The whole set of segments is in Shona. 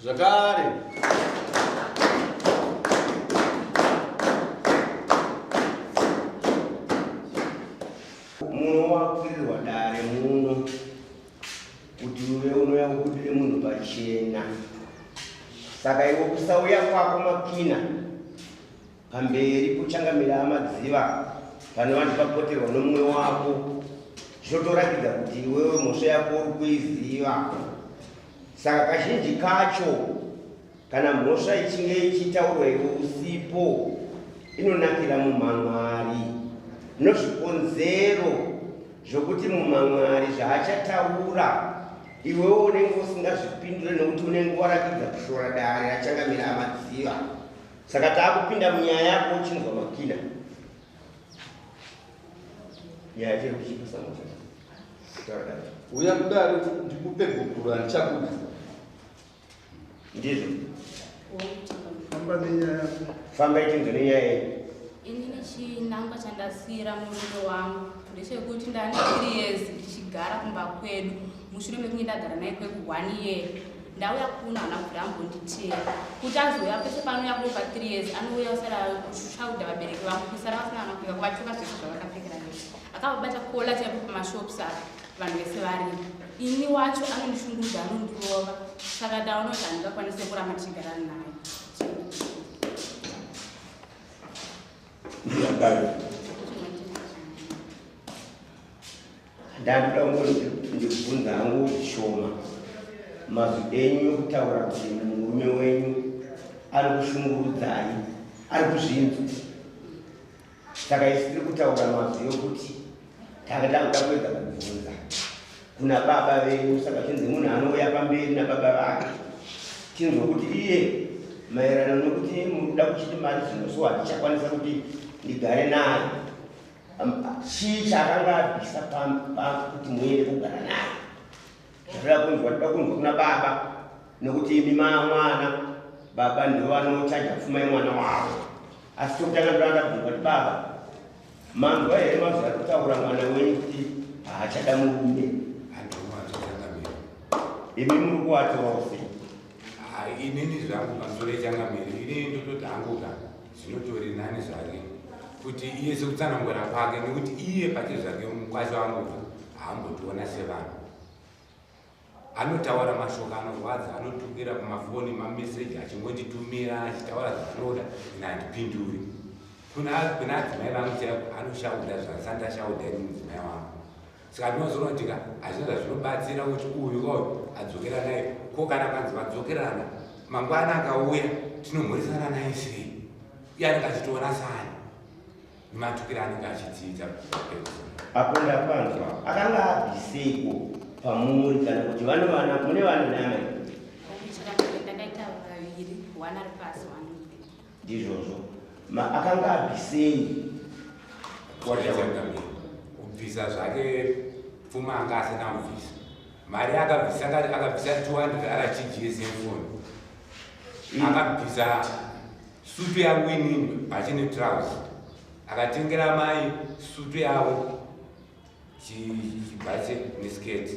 Zvakare. Muno wakwirirwa dare muno kuti uve unouya kubudire munhu pachena. Saka iwe kusauya kwako Makina pamberi kuchangamira amadziva panova ndipapoterwa nomumwe wako zvinotoratidza kuti iwewe mhosva yako uri kuiziva. Saka kazhinji kacho kana mhosva ichinge ichitaurwa iwe usipo inonakira mumhan'ari nozvikonzero zvokuti mumhan'ari zvaachataura iwewo unenge usingazvipindure nokuti unenge waratidza kushora dare rachangamira amadziva. Saka taakupinda munyaya yako uchinzwa Makina. Nyaya yacho iri kuchipisa moto. Taura dare. Uya kudare ndikupe gupuro handichakudi. Ndizvo. Famba nenyaya yako. Famba itinzwe nenyaya yenyu. Inini chinangwa chandasiira murume wangu ndechekuti ndane 3 years ndichigara kumba kwedu mushure mekunge ndagara naye kweku 1 year. Ndauya kuno haana kubvira ambonditeera kuti azouya pese paanouya kuno pa 3 years anouya usara shauda vabereki vangu kusara vasina kana kupfeka kuvatuka zvese zvavakapfekera vese akavabata kola chaipo pamashops apa vanhu vese varipo ini wacho anondishungurudza anondirova saka ndaona kuti handingakwanise kuramba ndichigara naye. Ndakuda kungondibvunza hangu zvishoma mazwi enyu ekutaura kuti murume wenyu ari kushungurudzai ari kuzvinzwa saka isu tiri kutaura mazwi ekuti tanga takuda kuedza kubvunza kuna baba venyu saka chinzi munhu anouya pamberi nababa vake tinzwa kuti iye maererano nokuti muri kuda kuchiti mari zvino so hatichakwanisa kuti ndigare naye Chii chaakanga abvisa kuti muende kugara naye? Zvatoda kunzwa, toda kunzwa kuna baba nokuti imi mwana baba ndivo vanochaja pfuma yemwana wavo. Asi chokutanga ndoda ndabvunza kuti baba, manzwa here mazwi ari kutaura mwana wenyu kuti haachada murume? Imi muri kuwatorawo sei? Inini zvangu pamusoro yechangamire, inini ndototi hangu ka zvinotori nani zvake kuti iye sekutsanangura kwake nekuti iye pake zvake mukwasha wangu haambotiona sevanhu anotaura mashoko anorwadza anotukira pamafoni mameseji achingonditumira achitaura zvaanoda ini handipinduri kuna adzimai vangu chaiko anoshauda zvandisati ndashauda ini mudzimai wangu Saka ndinozoona kuti ka hazvina zvazvinobatsira kuti uyu kauyu adzokera naye ko kana kanzi vadzokerana mangwana akauya tinomhoresana naye sei iye anenge achitoona sani nematukiro anenge achidziita. Apo ndapanzwa akanga abviseiko pamuri kana kuti vane vana mune vana namai? Ndakaita vaviri, one ari pasi one Ndizvozvo. Ma akanga abvisei? Kubvisa zvake pfuma anga asina kubvisa. Mari akabvisa akabvisa 200 RTGS yefoni. Akabvisa sutu yangu inini pachine trouse. Akatengera mai sutu yavo chibhache neskirt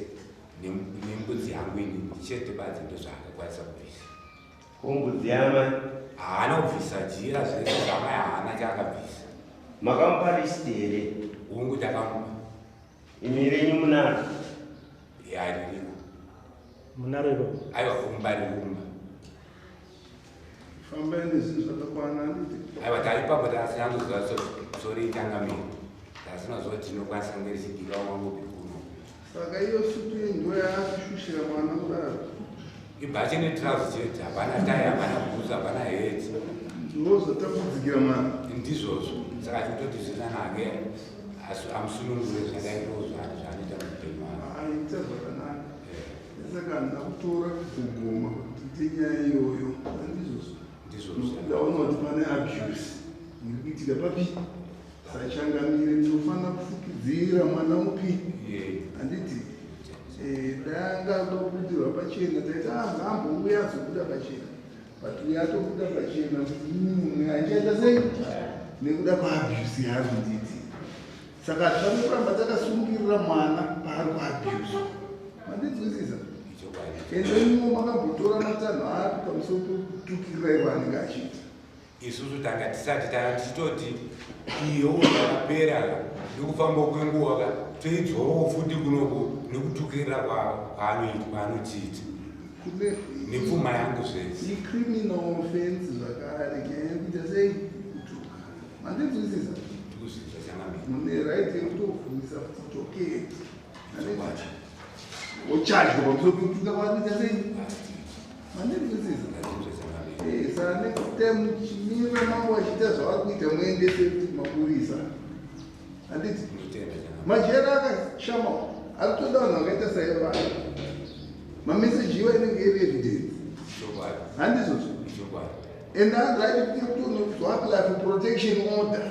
nembudzi yangu inini chete badzi ndozvaakakwanisa kubvisa. Ko mbudzi yamai? Haana kubvisa jira zvese zvamai haana chaakabvisa. Makamupa list here? Hungu takamupa. Imi renyu munaro? Ya ririko. Munaro iro? Aiwa kumba riri kumba. Fambai nezvinhu zvakakwana handiti? Aiwa taipapo tasina kuziva sori changamire. Tasina kuziva kuti tinokwanisa kunge richidika wangopi kuno. Saka iyo sutu iyi ndiyo yaakushushira mwana kudaro. Ibhachi netrouse chete, hapana tai, hapana bhutsu, hapana heti. Ndiwo zvatambudzikira mwana. Ndizvozvo. Saka tototi zvinanake amusunungure zvakaitawo zvaanoita muupenyu hwake. Aita zvakanaka. Saka handina kutora kugogoma kuti tiite nyaya iyoyo. Handizvozvo. Ndizvozvo. Ndaona kuti pane abuse iri kuitika papi? Sachangamire ndinofanira kufukidzira mwana upi handiti eh, dai anga atobudirwa pachena taiti ah, ngaambouya azobuda pachena but uyo atobuda pachena kuti mumwe achaita sei nekuda kwaabuse yaari kunditi saka hatifaniri kuramba takasungirira mwana paari kuabuse mandinzwisisa. Ende imwo makambotora matanho api pamusoro pekutukirira ivo anenge achiita? Isusu tanga tisati tanga tichitoti iyo yakapera nekufamba kwenguva ka toidzorawo futi kunoku nekutukirira kwaanotiita nepfuma yangu zvese. Icriminal offense zvakare nyaya yekuita sei kutuka. Mandinzwisisa? Tikuzvinzwa changamire. Mune right yekutobvumisa kuti docket. Ochajwa pamusoro pekutuka kwaanoita sei? Mandinzwisisa? Eh, saka next time chimira mambo achiita zvavari kuita muendese kuti kumapurisa. Handiti? Majeri akashama ari kutoda vanhu vakaita saivaya. Mameseji iwa inenge iri evidence. Handizvozvo? And right kuti kutonozoapply for protection order.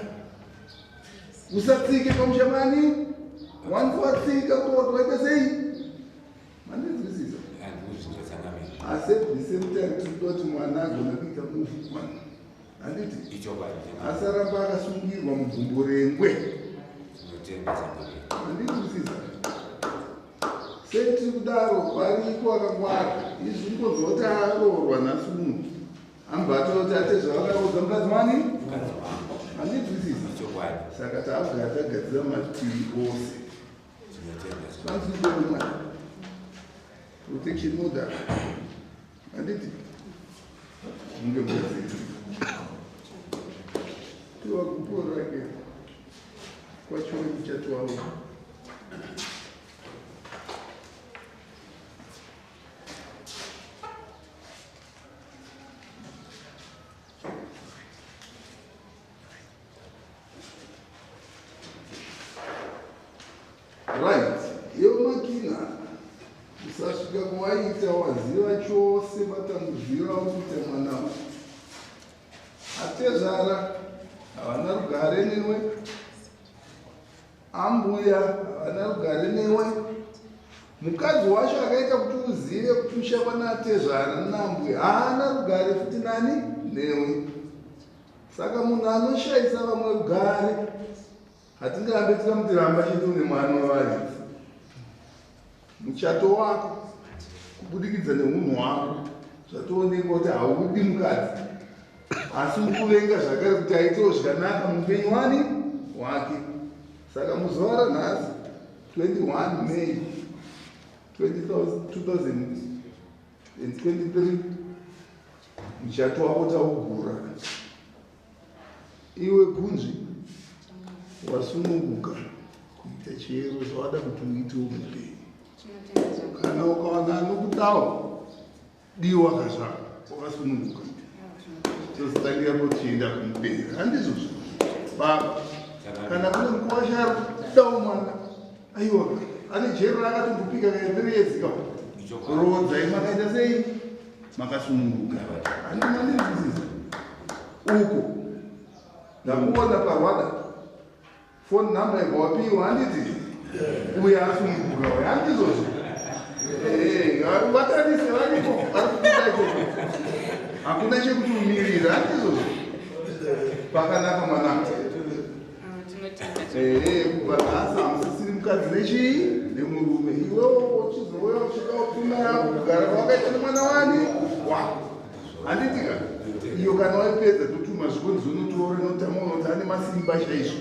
Usatsike pamushamani. Once watsika kuroti waita sei? Mandinzwisisa? Asi at the same time tiri kuda kuti mwana agona kuita move on. Handiti? Asaramba akasungirwa mugumbo rengwe. Mandinzwisisa? Sei tiri kudaro? Variko vakangwara. Izvi kungonzwa kuti aroorwa nhasi uno. Ambva atoti atezvara vakaroodza mukadzi wani? Handinzwisisa. Saka taakugara tagadzira mativi ose. Zvanzi mwana. Protection order. Handiti? Munge mukadzi. Piwa gupo rake. Kwacho muchato wavo. Right, iyo makina usasvika kuwaita waziva chose matambudziro aukuita mwana atezvara havana rugare newe Ambuya havana rugare newe. Mukadzi wacho akaita kuti uzive kuti uchakwana atezvara naambuya haana rugare futi nani newe. Saka munhu anoshaisa vamwe rugare hatingarambe tikamuti ramba chete une mwana wevaridzi. Muchato wako kubudikidza neunhu hwako zvatoonekwa kuti haudi mukadzi asi uri kuvenga zvakare kuti aitewo zvakanaka muupenyu wani wake. Saka muzuva ranhasi 21 May 2023 muchato wako taugura. Iwe Gunzvi wasununguka kuita chero zvawada kuti uitewo muupenyu. Kana ukawana anokudawo diwa kazvako wakasununguka. Tozotangira potienda kumupera handizvozvo baba. Kana kune mukuwasha ari kudawo mwana aiwa ane jeri raakatombopika kae 3 years ka rodzai makaita sei makasununguka handimandinzwisisa uko ndakuona parwada phone number ibva wapiwa handiti uye asununguka uye handizvozvo vatarise variko vari kubuda ikoko hakuna chekuti umirira handizvozvo pakanaka mwanangu Ehe, kubva nhasi hamusisiri mukadzi nechii nemurume. Iwewo uchizouya uchida kupfuma yako kugara kwawakaita nemwana wani wako. Handiti ka? Iyo kana waipedza totuma zvikonzi unotora notama unoti ane masimba chaizvo.